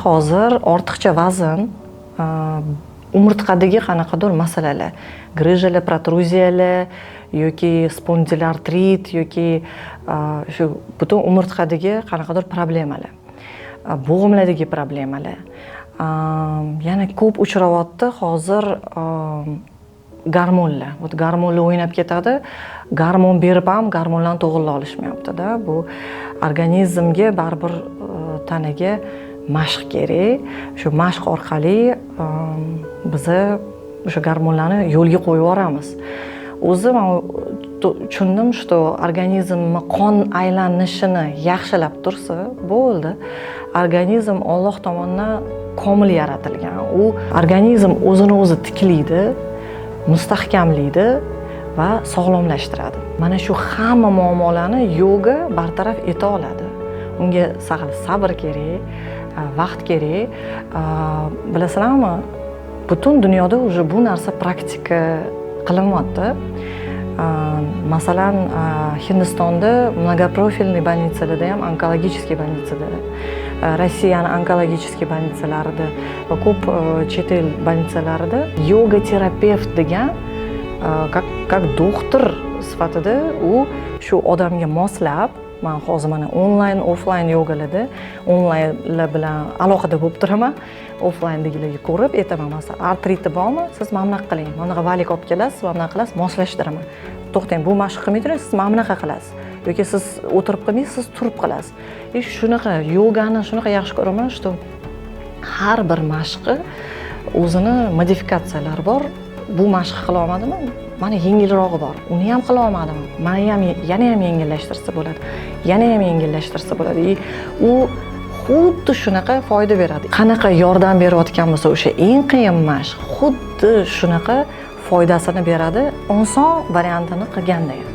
Hozir ortiqcha vazn, umurtqadagi qanaqadir masalalar, грыжа lar, protruziyalar yoki spondilartrit yoki shu butun umurtqadagi qanaqadir problemalar, bo'g'imlardagi problemalar. Yana ko'p uchrayapti hozir gormonlar. Вот gormonlar o'ynab ketadi, gormon berib ham gormonlarni to'g'irlay olishmayaptida. Bu organizmga baribir, tanaga mashq kerak. Shu mashq orqali biza o'sha gormonlarni yo'lga qo'yib yuboramiz. O'zi man tushundim, что organizmni qon aylanishini yaxshilab tursa bo'ldi. Organizm Olloh tomonidan komil yaratilgan. U organizm o'zini o'zi tiklaydi, mustahkamlaydi va sog'lomlashtiradi. Mana shu hamma muammolarni yoga bartaraf eta oladi. Unga sal sabr kerak, vaqt kerak. Bilasizlarmi, butun dunyoda уже bu narsa praktika qilinyapti. Masalan, Hindistonda многопрофильный больница larda ham, онкологический больница da, Rossiyani онкологический больница larida va ko'p chet el больница larida yoga terapevt degan, как doktor sifatida u shu odamga moslab. Man hozir mana onlayn, offlayn yogalarda onlaynlar bilan aloqada bo'lib turaman, offlayndagilarga ko'rib aytaman. Masalan, artriti bormi, siz mana bunaqa qiling, mana bunaqa валик olib kelasiz, mana bunaqa qilasiz, moslashtiraman. To'xtang, bu mashq qilmay turing, siz mana bunaqa qilasiz yoki siz o'tirib qilmaysiz, siz turib qilasiz. И shunaqa yogani shunaqa yaxshi ko'raman, что har bir mashqi o'zini modifikatsiyalari bor. Bu mashq qila olmadimi, mana yengilrog'i bor. Uni ham qila olmadim, mana ham yana ham yengillashtirsa bo'ladi, yana ham yengillashtirsa bo'ladi. И u xuddi shunaqa foyda beradi. Qanaqa yordam berayotgan bo'lsa o'sha eng qiyin mashq, xuddi shunaqa foydasini beradi oson variantini qilganda ham.